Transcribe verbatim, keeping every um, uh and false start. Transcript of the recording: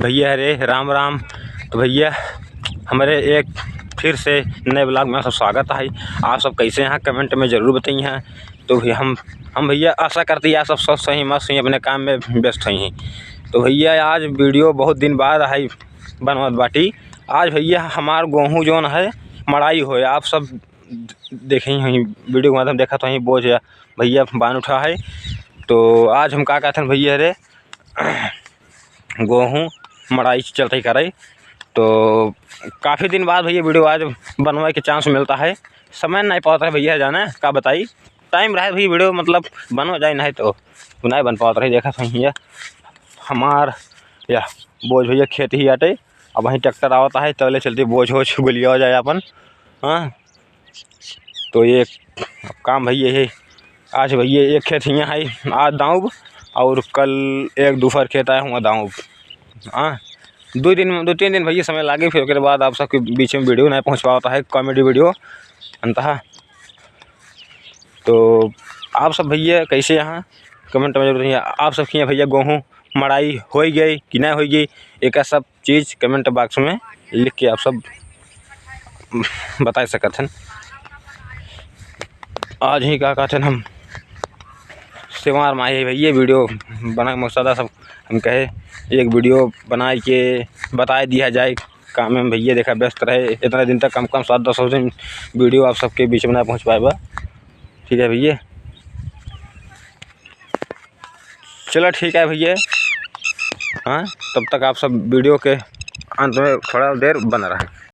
भइया हरे, राम राम। तो भइया, हमरे एक फिर से नए vlog में सब स्वागत है। आप सब कैसे हैं, comment में ज़रूर बताइए। तो भी हम, हम भइया आशा करती है आप सब स्वस्थ हैं, मस्त हैं, अपने काम में व्यस्त हैं। तो भइया, आज video बहुत दिन बाद है बनवत बाटी। आज भइया हमार गोहूँ जौन है मड़ाई होए, आप सब देखे ही video के माध्यम देखत होई, बोझ भइया बान उठा है। तो आज हम का कहत हन भइया रे, गोहूँ मड़ाई चलत ही करे। तो काफ़ी दिन बाद भइया video आज बनवाए के chance मिलता है, समय नहीं पावत रहे भइया, जाना का बताई, time रहे भइया video मतलब बनवा जाए, नहीं तो नहीं बन पावत रहे। देखत होई भइया हमार या बोझ भइया खेत ही आटे, अब वहीं tractor आवत है, तगले चलते बोझ वोझ गुलिया जाए अपन। हाँ, तो ये अब काम भइया है, आज भइया एक खेत हियाँ है, आज दाऊब, और कल एक दूसर खेत आया हुआ दाऊब। हाँ, दो दिन, दो तीन दिन भइया समय लागे, फिर ओकरे बाद आप सबके बीच में video नहीं पहुँच पावत है, comedy video अंतः। तो आप सब भइया कैसे हैं, comment में जरूर बताइए। आप सब के हियाँ भइया गोहूँ मड़ाई होइ गई कि नहीं होइ गई, एक सब चीज़ comment box में लिख के आप सब बता सकत हन। आज ही का कहत हन हम सेवार माई है भइया, video बना के मकसद सब हम कहे एक video बनाए के बताए दिया जाए। काम में भइया देखा व्यस्त रहे, इतना दिन तक कम कम सात दस दिन video आप सबके बीच में ना पहुँच पाए बा। ठीक है भइया, चलो ठीक है भइया, हाँ, तब तक आप सब video के अंत में थोड़ा देर बना रहें।